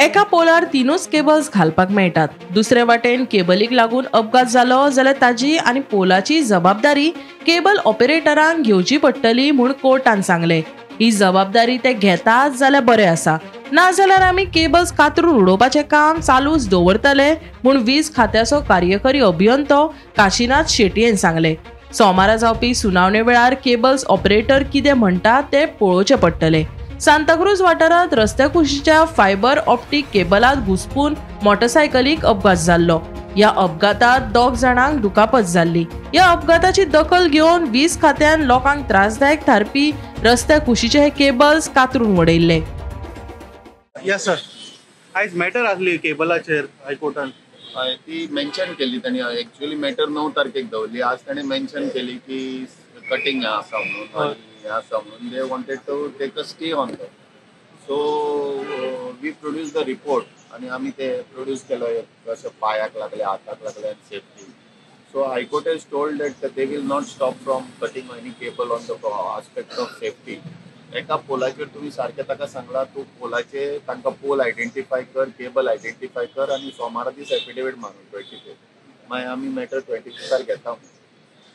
एका polar 3 cables घालपाक मेळटात. दुसरे वाटेन केबलीक लागून अपघात जालो जाल्यार ताजी आनी पोलाची जबाबदारी केबल ऑपरेटरांक घेवची पडटली म्हूण कोर्टान सांगले. ही जबाबदारी ते घेतात जाल्यार बरें आसा, नाजाल्यार आमी केबल्स कातरून उडोवपाचें काम चालूच दवरतले म्हूण वीज खात्याचो कार्यकारी अभियंतो काशीनाथ शेटयेन सांगले. सोमारा जावपी सुनावणे वेळार केबल्स ऑपरेटर कितें म्हणटा तें पळोवचें पडटलें. सांताक्रूज वाठारांत रस्त्या कुशीच्या फायबर ऑप्टीक केबलांत घुसपून मोटरसायकलीक अपघात जाल्लो. ह्या अपघातात 2 जाणांक दुखापत जाल्ली. ह्या अपघाताची दखल घेवन वीज खात्यान लोकांक त्रासदायक थारपी रस्त्या कुशीचे हे केबल्स कातरून उडयल्ले. येस सर, आयज मॅटर आसली केबलाचेर हायकोर्टान. हय, ती मेन्शन केली तांणी. एक्चुअली मॅटर 9 तारखेक दवरली. आज ताणें मेन्शन केली की कटिंग आसा म्हणून आनी हें आसा म्हणून. They wanted to take a stay on that. So we produce the report आनी आमी ते प्रोड्यूस केलो कशें पांयाक लागले, हाताक लागले आनी safety. So high court has told that they will not stop from cutting any cable on the aspect of safety. एका पोलाचेर तुमी सारकें ताका सांगलां, तूं पोलाचे तांकां पोल आयडेंटिफाय कर, केबल आयडेंटिफाय कर आनी सोमारा दीस एफिडेवीट मागून 25 मागीर आमी मॅटर 25 घेता.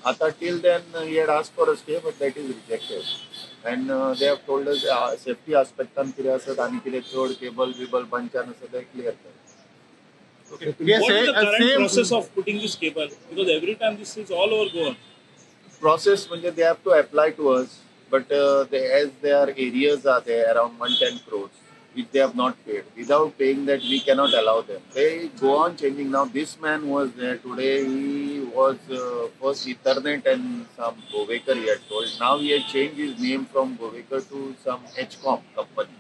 आतां till then he had asked for a stay but that is rejected and they have told us safety आस्पेक्टान कितें आसत आनी कितें चड केबल बिबल बंचान आसा तें क्लियर कर. Okay. Yes, what is the current process of putting this cable? Because every time this is all over Goa. Process म्हणजे they have to apply to us, but as their areas are there around 110 crores, which they have not paid. Without paying that, we cannot allow them. They go on changing. Now this man was there today. He was first Ethernet and some Govekar he had told. Now he had changed his name from Govekar to some HCOM company.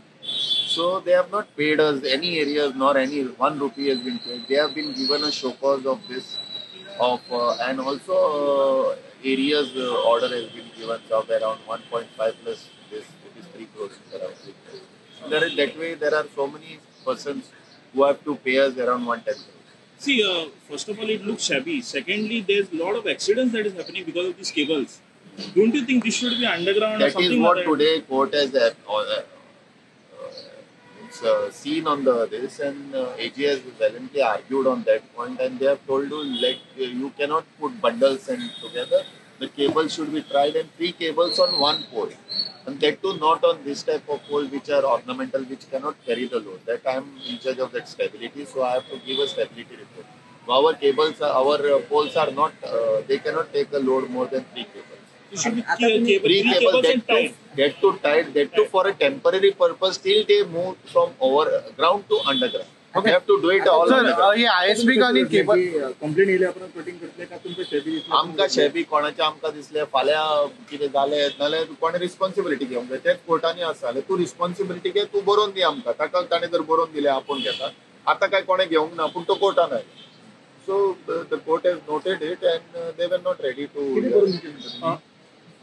So they have not paid us any areas, nor any 1 rupee has been paid. They have been given a show cause of this, of and also areas order has been given of around 1.5 plus this, it is 3 crores around. So there is, that way there are so many persons who have to pay us around 110 crores. See, first of all, it looks shabby. Secondly, there's a lot of accidents that is happening because of these cables. Don't you think this should be underground? That or something is what like that? Today court has seen on the this, and AG has valiantly argued on that point, and they have told you let you cannot put bundles and together. The cable should be tried, and 3 cables on one pole, and that too not on this type of pole which are ornamental, which cannot carry the load. That I am in charge of that stability, so I have to give a stability report. Our cables, our poles are not, they cannot take a load more than 3 cables. It should be 3 cables and tied. That too tied, that too for a temporary purpose till they move from overground to underground. Okay. We have to do it all. Sir, hey ISP आणि cable complain येयल्या उपरांत cutting करतले का तुमकां शेबी दिसले? आमकां शेबी कोणाचे आमकां दिसले फाल्यां कितें जालें नाल्यार कोणें रिस्पॉन्सिबिलिटी घेवंक जाय. तेच कोर्टांनी आसा जाल्यार तूं रिस्पॉन्सिबिलिटी घे, तूं बरोवन दी आमकां. ताका ताणें जर बरोवन दिलें आपूण घेता, आतां काय कोणें घेवंक ना, पूण तो कोर्टान आयलो. So the court has noted it and they were not ready to.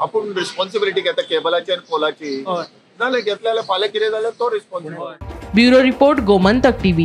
आपूण रिस्पॉन्सिबिलिटी घेता केबलाची आनी पोलाची, जालें घेतलें जाल्यार फाल्यां कितें जाल्यार तो responsible. Bureau report, Gomantak TV.